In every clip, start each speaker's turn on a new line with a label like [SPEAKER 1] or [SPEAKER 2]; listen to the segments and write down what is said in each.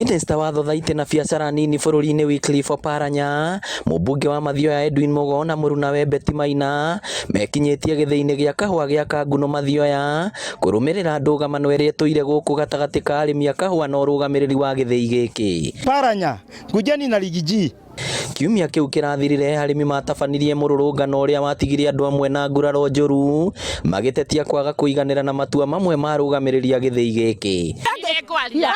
[SPEAKER 1] Minista wa Thothaitĩ na Biacara nini bũrũri-inĩ Wycliffe Oparanya, mũmbunge wa Mathioya Edwin Mugo na mũrunawe Betty Maina mekinyĩtie gĩthĩi-inĩ gĩa kahũa gĩa Kanguno Mathioya kũrũmĩrĩra ndũgamano ĩrĩa ĩtũire gũkũ gatagatĩ ka arĩmi a kahũa na ũrũgamĩrĩri wa gĩthĩi gĩkĩ.
[SPEAKER 2] Paranya, kujeni na Riggy G.
[SPEAKER 1] Kiumia kĩu kĩrathirire arĩmi matabanirie mũrũrũngano ũrĩa watigire andũ amwe na nguraro njũru magĩtetia kwaga kũiganĩra na matua mamwe ma arũgamĩrĩri a gĩthĩi gĩkĩ.
[SPEAKER 3] Arĩa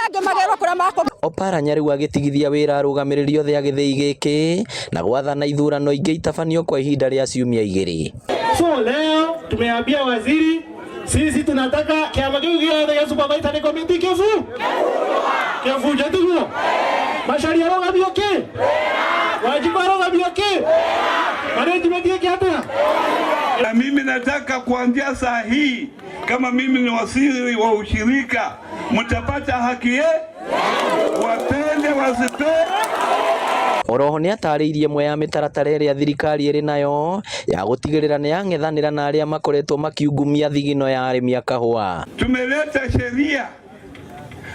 [SPEAKER 3] angĩ magerwo kũrĩa makũ.
[SPEAKER 1] Oparanya rĩu agĩtigithia wĩra arũgamĩrĩri othe a gĩthĩi gĩkĩ na gwathana ithurano ingĩ itabanio kwa ihinda rĩa ciumia 2.
[SPEAKER 4] So leo tumeambia waziri sisi tunataka kiama kiu giothe gia supervisory committee kifu kĩbunje tiguo Macharia arũgamio kĩ Wanjikũ arũgamio kĩ management ĩke atĩa.
[SPEAKER 5] Na mimi nataka kuanzia saa hii, kama mimi ni waziri wa ushirika, mtapata haki ye, wapende wasipende.
[SPEAKER 1] Oroho nĩatarĩirie ĩmwe ya mĩtaratara ĩrĩa thirikari ĩrĩ nayo ya gũtigĩrĩra nĩyang'ethanĩra na arĩa makoretwo makiungumia thigino ya arĩmi a kahũa.
[SPEAKER 5] Tumeleta sheria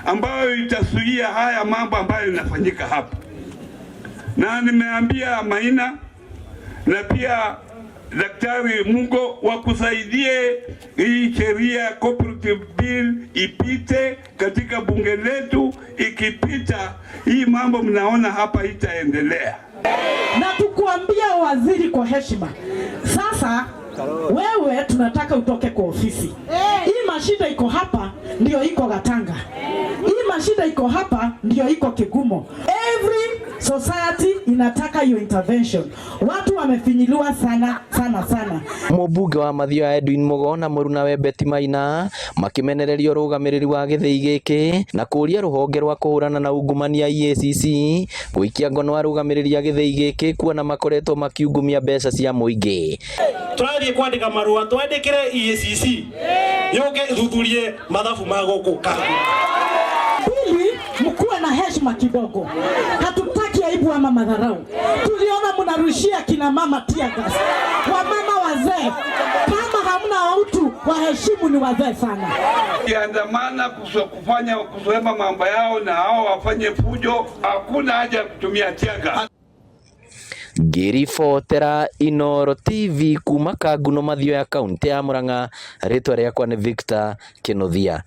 [SPEAKER 5] ambayo itazuia haya mambo ambayo inafanyika hapa, na nimeambia Maina na pia Daktari Mugo wakusaidie hii sheria cooperative bill ipite katika bunge letu. Ikipita hii mambo mnaona hapa itaendelea.
[SPEAKER 6] Na tukuambia waziri kwa heshima, sasa wewe tunataka utoke kwa ofisi. Hii mashida iko hapa ndio iko Gatanga, hii mashida iko hapa ndio iko Kigumo. Every society inataka your intervention. Watu wamefinyiliwa sana sana sana.
[SPEAKER 1] Mũmbunge wa Mathioya Edwin Mugo na mũrunawe Betty Maina makĩmenereria ũrũgamĩrĩri wa gĩthĩi gĩkĩ na kũũria rũhonge rwa kũhũrana na ungumania EACC gũikia ngono arũgamĩrĩri a gĩthĩi gĩkĩ kuona makoretwo makiungumia mbeca cia mũingĩ.
[SPEAKER 4] Tũrathiĩ kwandĩka marũa twandĩkĩre EACC yũke ĩthuthurie mathabu ma gũkũ Kangu.
[SPEAKER 6] Pili, mkuwe na heshima kidogo. Hatutaki aibu ama madharau. Tuliona mnarushia kina mama tear gas, wamama wazee. Kama hamna utu, waheshimu ni wazee sana.
[SPEAKER 5] Kiandamana kufanya kusema mambo yao na hao wafanye fujo, hakuna haja ya kutumia tear gas.
[SPEAKER 1] Ngĩribotera Inooro TV kuma Kanguno Mathioya kaunti ya Murang'a, rĩtwa rĩakwa nĩ Victor Kinuthia.